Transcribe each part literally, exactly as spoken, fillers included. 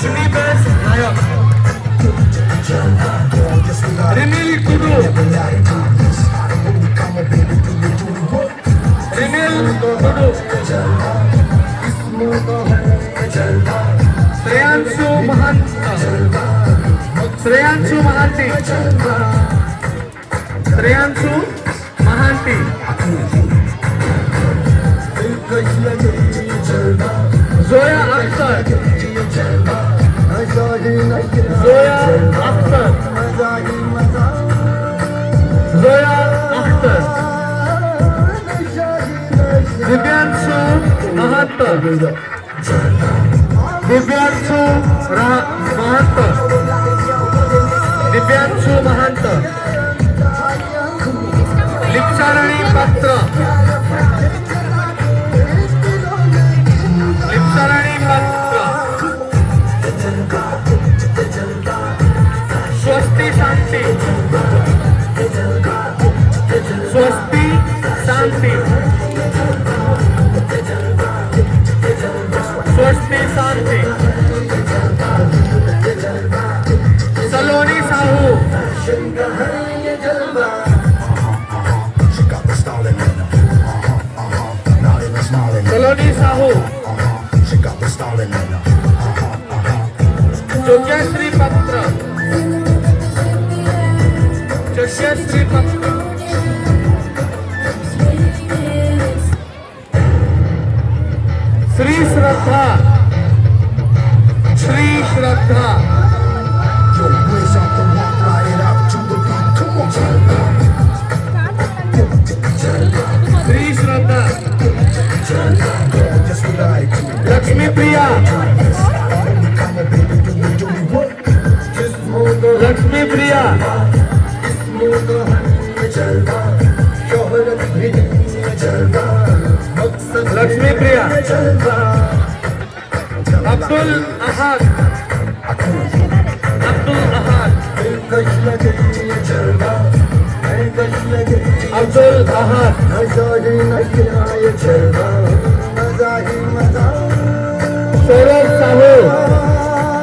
ᱩᱱᱤ ᱵᱮᱥ ᱱᱟᱭᱚᱠ᱾ ᱨᱤᱢᱤᱞ ᱴᱩᱰᱩ᱾ ᱨᱤᱢᱤᱞ ᱴᱩᱰᱩ᱾ ᱥᱨᱮᱭᱟᱝᱥᱩ ᱢᱟᱦᱟᱱᱛᱤ᱾ ᱥᱨᱮᱭᱟᱝᱥᱩ ᱢᱟᱦᱟᱱᱛᱤ᱾ ᱥᱨᱮᱭᱟᱝᱥᱩ ᱢᱟᱦᱟᱱᱛᱤ᱾ ᱡᱚᱭᱟ ᱟᱠᱛᱟᱨ᱾ ᱡᱚᱭᱟ ᱟᱠᱛᱟᱨ᱾ ᱡᱚᱭᱟ ᱟᱠᱛᱟᱨ᱾ ᱫᱤᱵᱽᱭᱟᱝᱥᱩ ᱢᱟᱦᱟᱱᱛᱚ᱾ ᱫᱤᱵᱽᱭᱟᱝᱥᱩ ᱨᱟ-, ᱢᱟᱦᱟᱱᱛᱚ᱾ ᱫᱤᱵᱽᱭᱟᱝᱥᱩ ᱢᱟᱦᱟᱱᱛᱚ᱾ ᱞᱤᱯᱥᱟᱨᱟᱱᱤ ᱯᱟᱛᱨᱚ᱾ ᱞᱤᱯᱥᱟᱨᱟᱱᱤ ᱯᱟᱛᱨᱚ᱾ ᱥᱣᱚᱥᱛᱤ ᱥᱟᱱᱛᱤ᱾ ᱥᱣᱚᱥᱛᱤ ᱥᱟᱱᱛᱤ᱾ ᱥᱣᱚᱥᱛᱤ ᱥᱟᱱᱛᱤ᱾ ᱥᱟᱞᱳᱱᱤ ᱥᱟᱦᱩ᱾ ᱥᱟᱞᱳᱱᱤ ᱥᱟᱦᱩ᱾ ᱡᱳᱜᱽᱭᱟᱥᱨᱤ ᱯᱟᱛᱨᱚ᱾ ᱡᱳᱜᱽᱭᱟᱥᱨᱤ ᱯᱟᱛᱨᱚ᱾ ᱥᱨᱤ ᱥᱨᱚᱫᱷᱟ᱾ ᱥᱨᱤ ᱥᱨᱚᱫᱷᱟ᱾ ᱥᱨᱤ ᱥᱨᱚᱫᱷᱟ᱾ ᱞᱚᱠᱥᱢᱤ ᱯᱨᱤᱭᱟ᱾ ᱞᱚᱠᱥᱢᱤ ᱯᱨᱤᱭᱟ᱾ ᱞᱚᱠᱥᱢᱤ ᱯᱨᱤᱭᱟ᱾ ᱟᱵᱫᱩᱞ ᱟᱦᱟᱫ᱾ ᱟᱵᱫᱩᱞ ᱟᱦᱟᱫ᱾ ᱟᱵᱫᱩᱞ ᱟᱦᱟᱫ᱾ ᱥᱚᱨᱚᱡᱽ ᱥᱟᱦᱩ᱾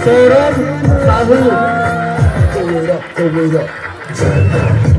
ᱥᱚᱨᱚᱱ ᱥᱟᱦᱩ᱾ Give it up, give it up.